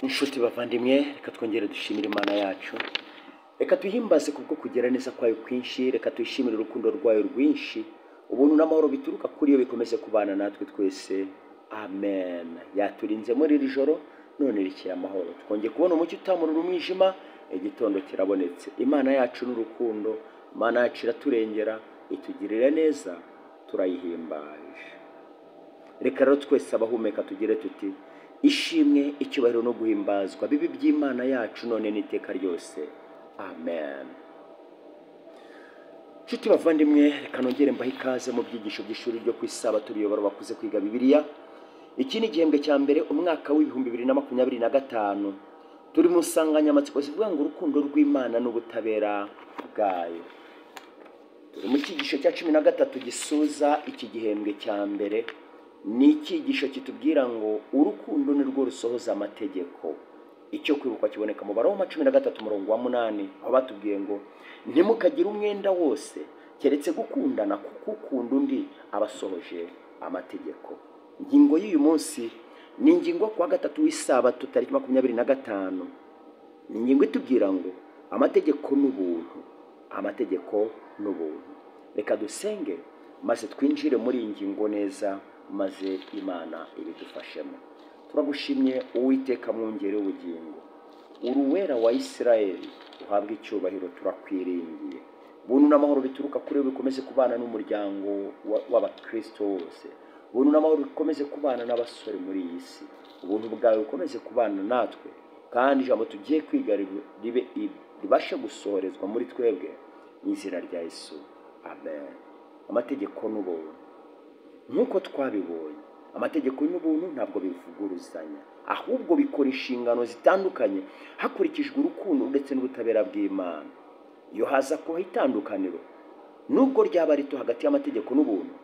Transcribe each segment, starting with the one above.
Inshuti bavandimwe, reka twongere dushimire Imana yacu, reka tuyihimbaze kubwo kugira neza kwayo kwinshi, reka tuyishimire urukundo rwayo rwinshi. Ubuntu n'amahoro bituruka kuri yo bikomeze kubana natwe twese, amen. Yaturinze muri iri joro, none rikeye amahoro. Twongeye kubona umucyo utamurura umwijima, igitondo kirabonetse. Imana yacu n'urukundo, Imana yacu iraturengera, itugirira neza, turayihimbaje. Reka rero twese abahumeka tugire tuti: ishimwe, icyubahiro no guhimbazwa bibi by'Imana yacu none n'iteka ryose, amen. Nshuti bavandimwe, reka nongere mbahe ikaze mu byigisho by'ishuri ryo ku Isabato riyobora abakuze kwiga Bibiliya. Iki ni igihembwe cya mbere, umwaka w'2025. Turi mu nsanganyamatsiko zivuga ngo urukundo rw'Imana n'ubutabera bwayo. Turi mu cyigisho cya 13 gisoza iki gihembwe cya mbere. Ni icyigisho kitubwira ngo urukundo ni rwo rusohoza amategeko. Icyo kwibukwa kiboneka mu Baroma 13 umurongo wa 8, aho batubwiye ngo ntimukagire umwenda wose keretse gukundana, kuko ukunda undi aba asohoje amategeko. Ingingo y'uyu munsi ni ingingo kuwa gatatu w'isabato, tariki 25. Ni ingingo itubwira ngo amategeko n'ubuntu, amategeko n'ubuntu. Reka dusenge maze twinjire muri iyi ngingo neza, maze Imana ibidufashemo. Turagushimye Uwiteka, mwungeri w'ubugingo, uri Uwera wa Isirayeli, uhabwe icyubahiro, turakwiringiye. Ubuntu n'amahoro bituruka kuri we bikomeze kubana n'umuryango w'abakristo wose. Ubuntu n'amahoro bikomeze kubana n'abasore muri iyi si. Ubuntu bwawe bukomeze kubana natwe, kandi ijambo tugiye kwiga ribashe gusohorezwa muri twebwe, mu izina rya Yesu, amen. Amategeko n'ubuntu. Nk'uko twabibonye, amategeko n'ubuntu ntabwo bivuguruzanya, ahubwo bikora inshingano zitandukanye hakurikijwe urukundo ndetse n'ubutabera bw'Imana. Iyo haza kubaho itandukaniro, nubwo ryaba rito, hagati y'amategeko n'ubuntu,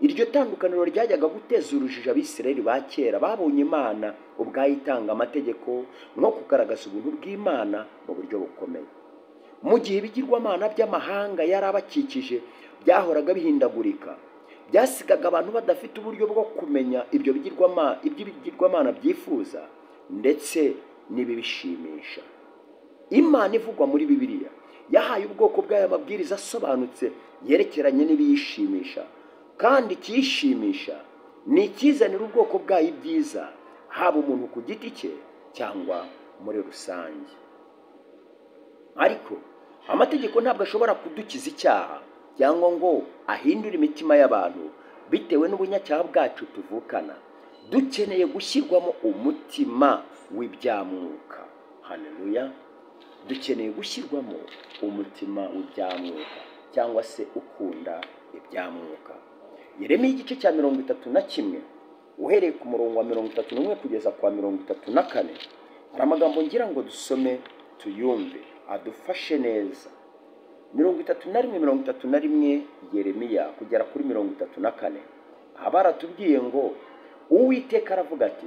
iryo tandukaniro ryajyaga guteza urujijo Abisirayeli ba kera babonye Imana ubwayo itanga amategeko nko kugaragaza ubuntu bw'Imana mu buryo bukomeye, mu gihe ibigirwamana by'amahanga yari abakikije byahoraga bihindagurika. Byasigaga abantu badafite uburyo bwo kumenya ibyo bigirwamana byifuza ndetse n'ibibishimisha. Imana ivugwa muri Bibiliya yahaye ubwoko bw'aya mabwiriza asobanutse yerekeranye n'ibiyishimisha, kandi ikiyishimisha ni ikizanira ubwoko bwayo ibyiza, haba umuntu ku giti cye cyangwa muri rusange. Ariko amategeko ntabwo ashobora kudukiza icyaha cyangwa ngo ahindure imitima y'abantu bitewe n'ubunyacyaha bwacu tuvukana. Dukeneye gushyirwamo umutima w'ibyamwuka. Haleluya! Dukeneye gushyirwamo umutima w'ibyamwuka, cyangwa se ukunda ibyamwuka. Yeremiya igice cya 31, uhereye ku murongo wa 31 kugeza kwa 34, hari amagambo ngira ngo dusome tuyumve, adufashe neza. 31, 31 Yeremiya kugera kuri 34, aha baratubwiye ngo Uwiteka aravuga ati: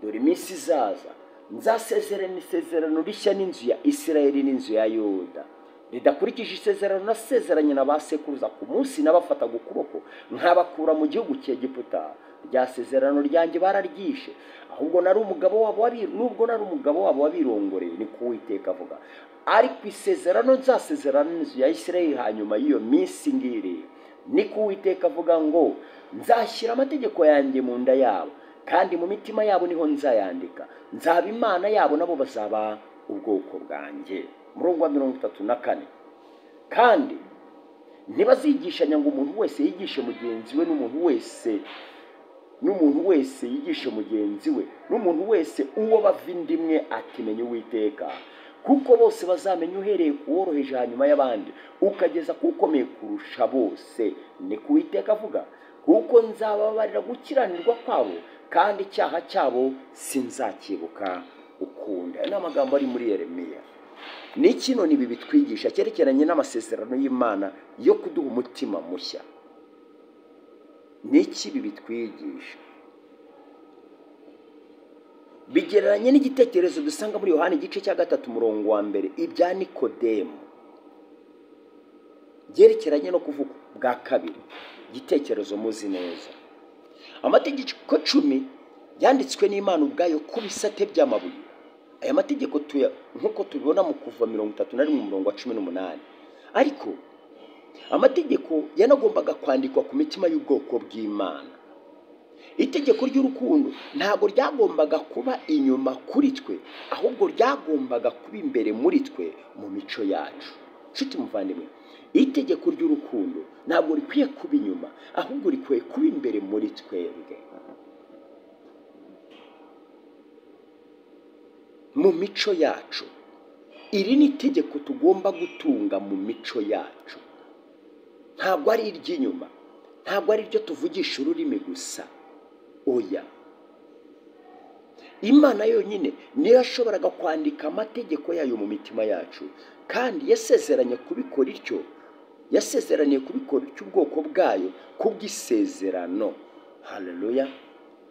dore iminsi izaza nzasezerana isezerano rishya n'inzu ya Isirayeli n'inzu ya Yuda, ridakurikije isezerano nasezeranye na ba sekuruza ku munsi nabafataga ukuboko nkabakura mu gihugu cy'Egiputa. Rya sezerano ryanjye bararyishe, ahubwo nari umugabo wabo, nubwo nari umugabo wabo wabirongoreye, ni ko Uwiteka avuga. Ariko isezerano nzasezerana n'inzu ya Isirayeli hanyuma y'iyo minsi ngiri, ni ko Uwiteka avuga ngo nzashyira amategeko yanjye mu nda yabo, kandi mu mitima yabo niho nzayandika. Nzaba Imana yabo, nabo bazaba ubwoko bwanjye. Murongo wa 34: kandi ntibazigishanya ngo umuntu wese yigishe mugenzi we, n'umuntu wese yigishe mugenzi we, n'umuntu wese uwo bava inda imwe, ati menya Uwiteka, kuko bose bazamenya, uhereye ku woroheje hanyuma y'abandi ukageza ku ukomeye kurusha bose, ni ko Uwiteka avuga, kuko nzababarira gukiranirwa kwabo, kandi icyaha cyabo sinzakibuka ukundi. Aya ni amagambo ari muri Yeremiya. Ni kino ni ibi bitwigisha cyerekeranye n'amasezerano y'Imana yo kuduha umutima mushya. Ni iki ibi bitwigisha? Bigereranye n'igitekerezo dusanga muri Yohani igice cya 3 umurongo wa 1, ibya Nikodemu, byerekeranye no kuvuka bwa kabiri. Igitekerezo muzi neza. Amategeko 10 yanditswe n'Imana ubwayo ku bisate by'amabuye. Aya mategeko nk'uko tubibona mu Kuva 31 umurongo wa 18. Ariko amategeko yanagombaga kwandikwa ku mitima y'ubwoko bw'Imana. Itegeko ry'urukundo ntabwo ryagombaga kuba inyuma kuri twe, ahubwo ryagombaga kuba imbere muri twe mu mico yacu. Nshuti muvandimwe, itegeko ry'urukundo ntabwo rikwiye kuba inyuma, ahubwo rikwiye kuba imbere muri twebwe, mu mico yacu. Iri ni itegeko tugomba gutunga mu mico yacu, ntabwo ari iry'inyuma, ntabwo ari iryo tuvugisha ururimi gusa. Oya, Imana yonyine niyo yashoboraga kwandika amategeko yayo mu mitima yacu, kandi yasezeranye kubikora ityo, yasezeraniye kubikora ityo ubwoko bwayo kubw'isezerano. Haleluya!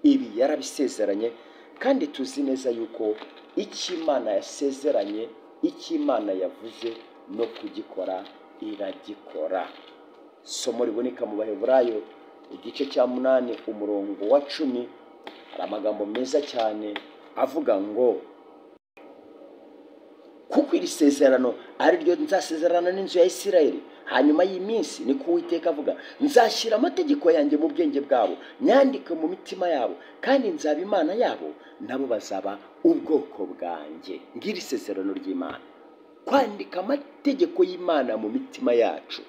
Ibi yarabisezeranye, kandi tuzi neza yuko icyo Imana yasezeranye, icyo Imana yavuze no kugikora iragikora. Somo riboneka mu Baheburayo igice cya 8 umurongo wa 10, hari amagambo meza cyane avuga ngo kuko iri sezerano ari ryo nzasezerana n'inzu ya Isirayeli hanyuma y'iminsi, niko Uwiteka avuga, nzashyira amategeko yanjye mu bwenge bwabo, nyandike mu mitima yabo, kandi nzaba Imana yabo, nabo bazaba ubwoko bwanjye. Ngiri isezerano ry'Imana, kwandika amategeko y'Imana mu mitima yacu.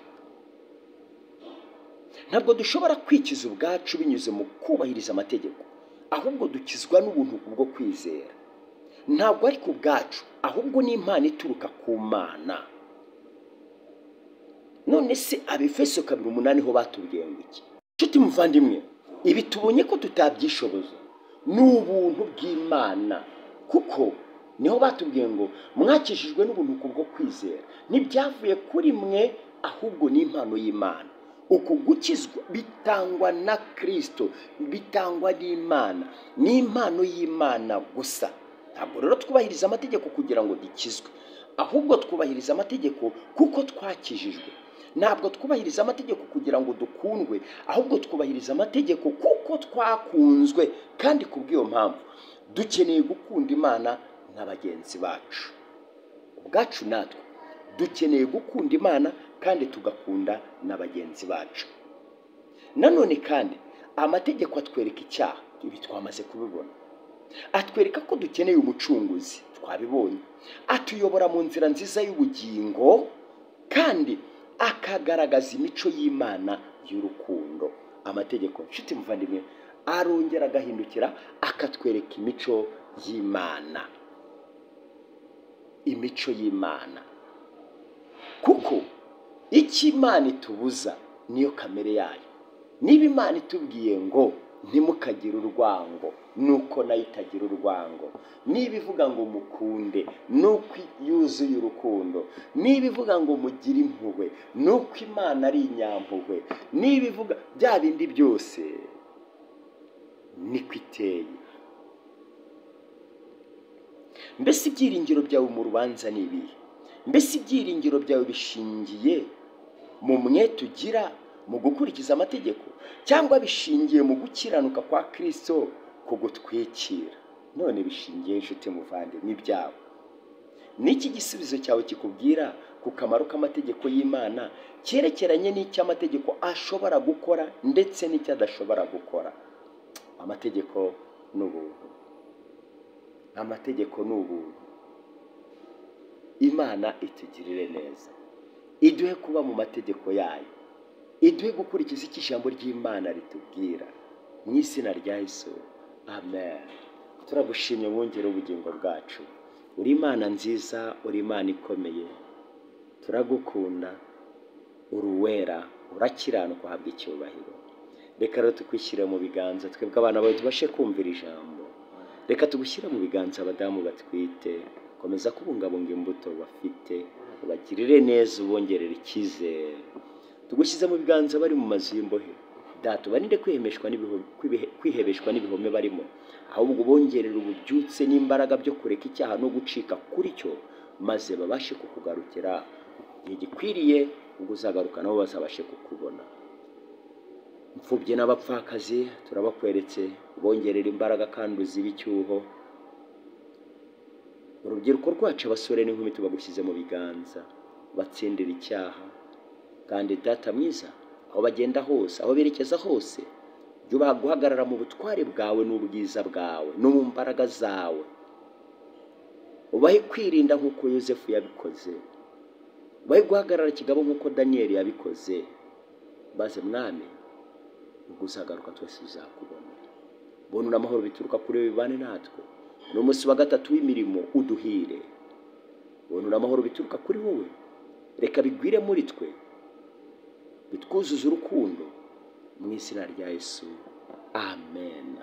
Ntabwo dushobora kwikiza ubwacu binyuze mu kubahiriza amategeko, ahubwo dukizwa n'ubuntu bwo kwizera. Ntabwo ari ku bwacu, ahubwo ni impano ituruka ku Mana. None se Abefeso 2:8 ho batubwiye ngo iki? Nshuti muvandimwe, ibi tubonye ko tutabyishoboza, ni ubuntu bw'Imana, kuko niho batubwiye ngo mwakijijwe n'ubuntu kubwo kwizera, ntibyavuye kuri mwe, ahubwo ni impano y'Imana. Uku gukizwa bitangwa na Kristo, bitangwa n'Imana, ni impano y'Imana gusa. Ntabwo rero twubahiriza amategeko kugira ngo dukizwe, ahubwo twubahiriza amategeko kuko twakijijwe. Ntabwo twubahiriza amategeko kugira ngo dukundwe, ahubwo twubahiriza amategeko kuko twakunzwe. Kandi kubw'iyo mpamvu dukeneye gukunda Imana na bagenzi bacu. Ubwacu natwe dukeneye gukunda Imana kandi tugakunda na bagenzi bacu. Nanone kandi amategeko atwereka icyaha, ibi twamaze kubibona. Atwereka ko dukeneye umucunguzi, twabibonye. Atuyobora mu nzira nziza y'ubugingo, kandi akagaragaza imico y'Imana y'urukundo. Amategeko, nshuti muvandimwe, arongera agahindukira akatwereka imico y'Imana, imico y'Imana. Kuko icyo Imana itubuza niyo kamere yayo. Niba Imana itubwiye ngo ntimukagire urwango, nuko nayo itagira urwango. Niba ivuga ngo mukunde, nuko yuzuye urukundo. Niba ivuga ngo mugire impuhwe, nuko Imana ari inyampuhwe. Niba ivuga bya bindi byose, niko iteye. Mbese ibyiringiro byawe mu rubanza ni ibihe? Mbese ibyiringiro byawe bishingiye mu mwete ugira mu gukurikiza amategeko, cyangwa bishingiye mu gukiranuka kwa Kristo kugutwikira? None bishingiye, inshuti muvandimwe, n'ibyawe. Niki gisubizo cyawe kikubwira ku kamaro k'amategeko y'Imana cyerekeranye n'icyo amategeko ashobora gukora ndetse n'icyo adashobora gukora? Amategeko ni ubuntu. Amategeko ni ubuntu. Imana itugirire neza, iduhe kuba mu mategeko yayo, iduhe gukurikiza icyo ijambo ry'Imana ritubwira. Mu izina rya Yesu, amen. Turagushimye mwongere ubugingo bwacu. Uri Imana nziza, uri Imana ikomeye, turagukunda, uri uwera, urakiranuka, uhabwa icyubahiro. Reka rero tukwishyire mu biganza twebwe abana bawe tubashe kumvira ijambo. Reka tugushyire mu biganza abadamu batwite, komeza kubungabunga imbuto bafite, ubagirire neza, ubongerere icyizere. Tugushyize mu biganza bari mu mazu y'imbohe, Data ubarinde kwihebeshwa n'ibihome barimo, ahubwo ubongerere ububyutse n'imbaraga byo kureka icyaha no gucika kuri cyo, maze babashe kukugarukira igihe gikwiriye. Ubwo uzagaruka nabo bazabashe kukubona. Imfubyi n'abapfakazi turabakweretse, ubongerere imbaraga kandi uzibe icyuho. Urubyiruko rwacu, abasore n'inkumi, tubagushyize mu biganza, batsindira icyaha. Kandi Data mwiza, aho bagenda hose, aho berekeza hose, jya ubaha guhagarara mu butware bwawe n'ubwiza bwawe no mu mbaraga zawe. Ubahe kwirinda nk'uko Yosefu yabikoze, ubahe guhagarara kigabo nk'uko Daniyeli yabikoze. Maze Mwami, ubwo uzagaruka twese tuzakubona. Bona amahoro bituruka kuri wowe bibane natwe. Ni umunsi wa gatatu w'imirimo, uduhire. Bona amahoro bituruka kuri wowe, reka bigwire muri twe, bitwuzuze urukundo, mu izina rya Yesu, amen.